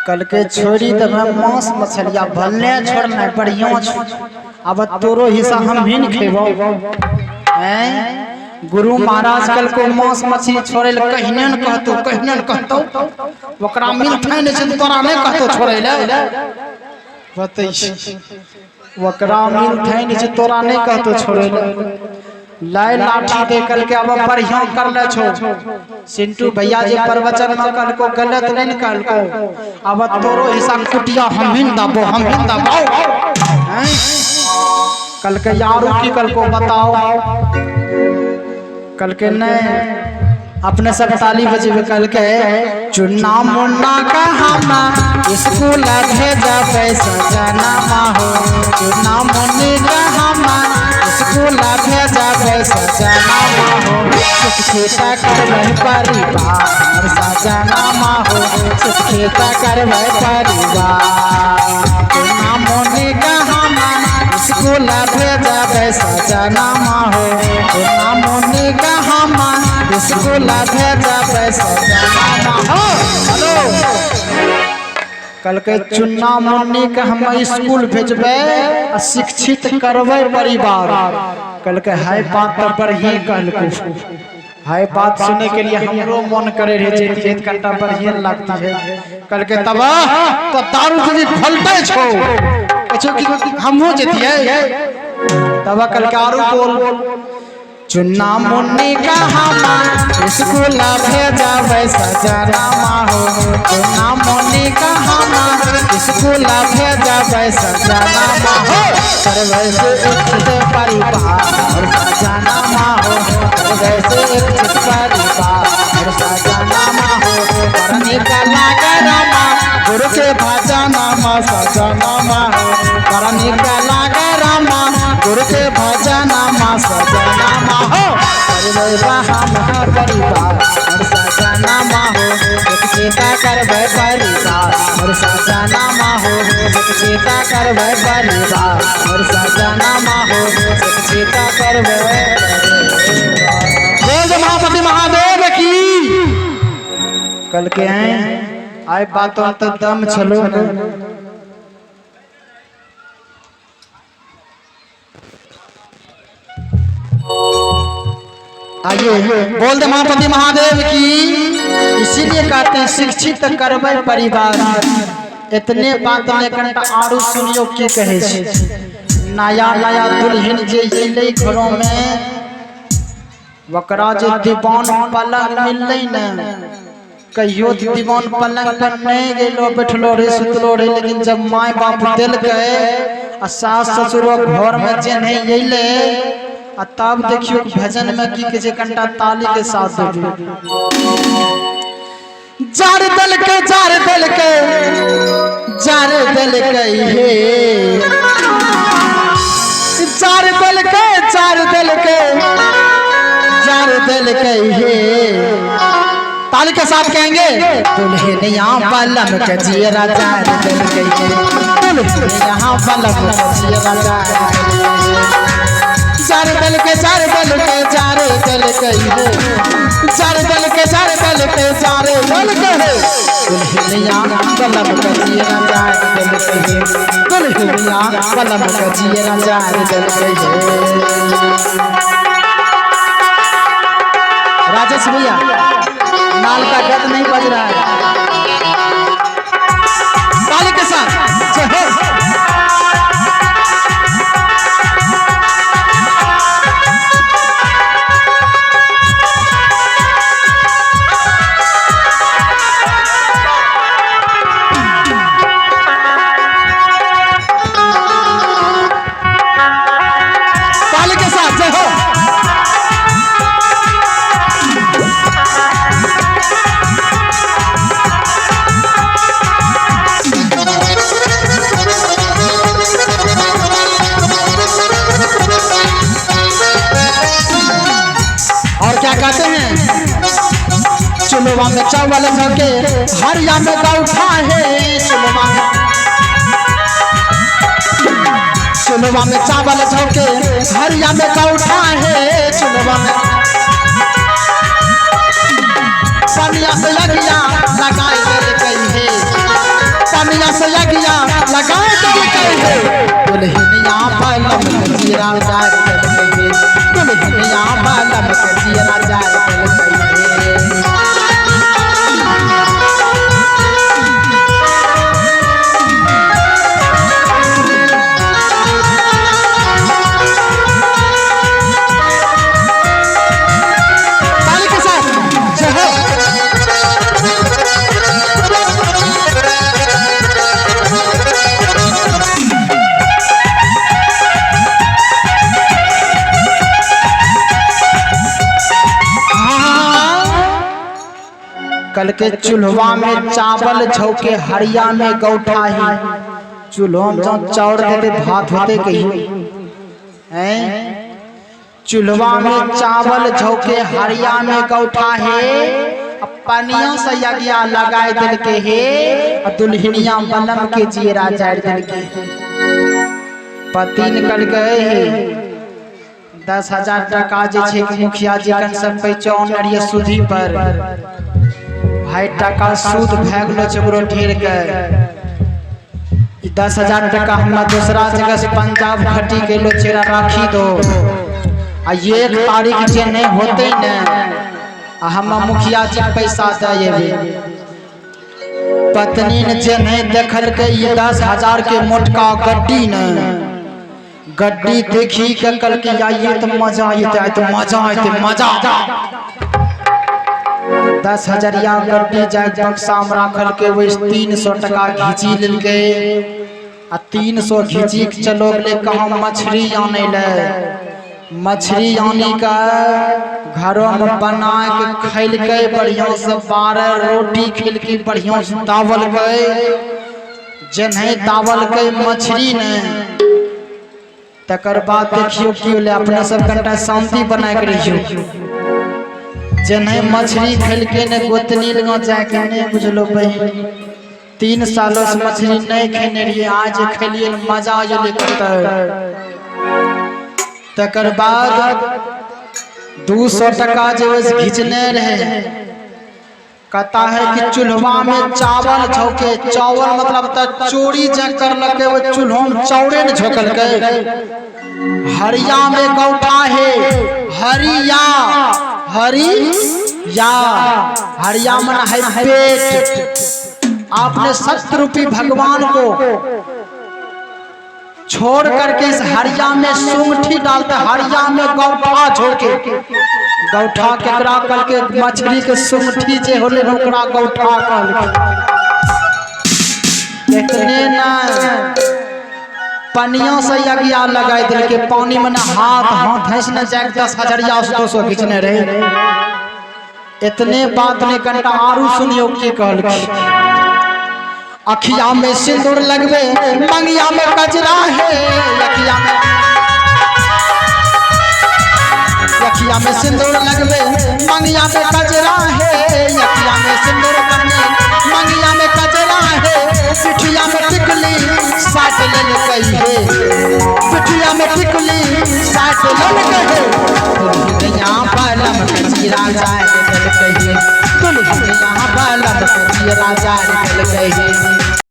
कल के छोड़ी देबै मांस मछलिया भले छोड़ना बढ़िया छो। अब तोरो हिस्सा हम ही न खेबो। हैं गुरु महाराज कल को मांस मछली छोड़े ले कहिने न कहतो, कहिने न कहतो, ओकरा मिलथै नहीं छै तोरा नहीं कहतो छोड़े ले। बतै ओकरा मिलथै नहीं छै तोरा नहीं कहतो छोड़े ले। लाय लाठी दे कल के अब बढ़िया कर ले छो। सिंटू भैया जी प्रवचन में कल को गलत नहीं न कहलको, अब तोरो हिस्सा कुटिया हम ही दबो, हम ही दबाओ। हैं कल के यारू की कल को बताओ, कल के नहीं अपने सब ताली बजेबे। कल के चुन्ना मुन्ना का हम स्कूल भेजबै सजना हो, चुन्ना मुन्नी का हम स्कूल भेजबै सजना हो, सुखता करबै परिवार सजना हो, सुखता करबै परिवार। चुन्ना मुन्नी का हम स्कूल भेजबै सजना हो, चुन्ना मुन्नी का हम स्कूल भेजबै सजना हो। हेलो कल के चुन्ना मुन्नी के हम स्कूल भेजबै आ शिक्षित करबै परिवार। कल के हाय बात तो बढ़िया कहलको, हाय बात सुने के लिए हमरो मन करे रहे जे जेत कट्टा बढ़िया लगती है। कल के तब तो दारू जी फलते छो कछो कि हमहू जतिए। तब कल के आरू बोल चुन्ना मुन्नी का हम स्कूल भेजबै सजना हो, चुन्ना मुन्नी का हम स्कूल भेजबै सजना हो, करबै से शिक्षित परिवार सजना हो, करबै से शिक्षित परिवार सजना हो, करनी कला करमा गुरु के भजन सजना हो, करनी कला करमा गुरु के भजन सजना हो, करबै हम परिवार सजना हो, सीता करबै परिवार सजना हो, सीता करबै परिवार सजना हो, सीता करबै। बोल महापति महादेव की। कल के आए आए बातों तो दम छलो। आइए बोल दे महापति महादेव की। इसीलिए कहते हैं शिक्षित करबै परिवार। इतने बात में कनिटा आरू सुनियो की कहे छै। नया नया दुल्हन जे अयलै घरों में ओकरा जे दीवान पलंग मिललै ने, कहियो दीवान पलंग पर नहीं गेलो बैठलो रे सुतलो रे, लेकिन जब my बाप देलकै आ सास ससुर घर में जे नहीं अयलै आ तब देखियो भजन में की कहै छै, कनिटा ताली के साथ देबी। जार देलकै, जार देलकै, जार देलकै हे, जार देलकै, जार देलकै, जार देलकै हे। ताली के साथ कहेंगे दुल्हनिया बलम के जियरा जार देलकै हे, दुल्हनिया बलम के जियरा जार जार देलकै, जार देलकै, जार देलकै हे, जार देलकै, जार देलकै, जार देलकै हे, दुल्हनिया बलम के जियरा जार देलकै हे, दुल्हनिया बलम के जियरा जार देलकै हे। राजेश भैया नाल का गद नहीं बज रहा है, ताली के साथ जय हो। ताली के साथ जय हो। और क्या कहते हैं, चुलवा में चावल धके हरिया में गौठा है, चुलवा में चावल धके हरिया में गौठा है, चुलवा में पनिया से लगिया लगाए देलकै हे, पनिया से यज्ञा लगा देलकै हे। दुल्हनिया बलम के जीरा जार देलकै हे। दुल्हनिया बलम के जीरा जार देलकै हे। ताली के साथ जय हो। हाँ। कल के चूल्हा में चावल झोंके हरिया में गौठा ही चूल्हा में जब चाउर देते भात होते कही हैं। चूल्हा में चावल झोंके हरिया में गौठा है, अब पनिया से यज्ञा लगाए दिल के हे और दुल्हनिया बलम के जीरा जाड़ दिल के हे। पति निकल गए हे 10,000 टका जे छै कि मुखिया जी कन सब पैचौन रहिए सुधी पर भाई टका सूद भए गेलो छै ओकरो ढेर के। ई 10,000 टका हमरा दूसरा जगह से पंजाब खटी गेलो चेरा राखी दो आ 1 तारीख जे नहीं होते ने आ हम मुखिया जी पैसा दे एबे। पत्नी ने जे नहीं देखलकै ई 10,000 के मोटका गड्डी ने गड्डी देखी के कल के आइए तो मजा आइते आइते मजा आइते मजा। 10,000 गड्डी जाय बक्सा में राखल के वही 300 टका घीची लेलकै आ 300 घीची के चलो गेलै कहाँ मछली आनै ले। मछली आनी के घरों में बना के खैलकै बढ़िया से 12 रोटी खेलकै बढ़िया से दावलकै। जे नहीं दावलकै मछली ने तकर बाद देखियो की होलै। अपने सब कनिटा शांति बना के रहियो। जे नहीं मछली खेलकै ने गोतनी लग जाके नहीं बुझलो बहिन 3 सालों से मछली नहीं खेने रहिए, आज खेलिए मजा आ गेलै कतऽ। तकर बाद 200 टका जे ओहिसँ घिचने रहे कहता है कि चूल्हा में चावल झोंके चावल मतलब त चोरी जे करलकै वो चूल्हा में चावले ने झोंकलकै। हरिया में गौठा है हरिया हरिया हरिया मन है पेट। आपने सत्य रूपी भगवान को छोड़ करके इस हरिया में सुंगठी डालते हरिया में गौठा झोंके गौठा केकरा कल के मछली के सुंगठी जे होले ओकरा गौठा कहलकै। इतने ना पनिया से यज्ञा लगाई दिलके पानी में ना हाथ हाथ धंस न जाए 10,000 से 200 खींचने रहे। इतने बात ने कनिटा आरू सुनियो की कहलकै। अखिया में सिंदूर लगबे मंगिया में कजरा है अखिया में सिंदूर लगबे मंगिया में कजरा है अखिया में सिंदूर करने मंगिया में कजरा है पिठिया में टिकली साट लेलकै हे पिठिया में टिकली साट लेलकै हे। दुल्हनिया बलम के जीरा जाय देलकै हे दुल्हनिया बलम के जीरा जाय देलकै हे।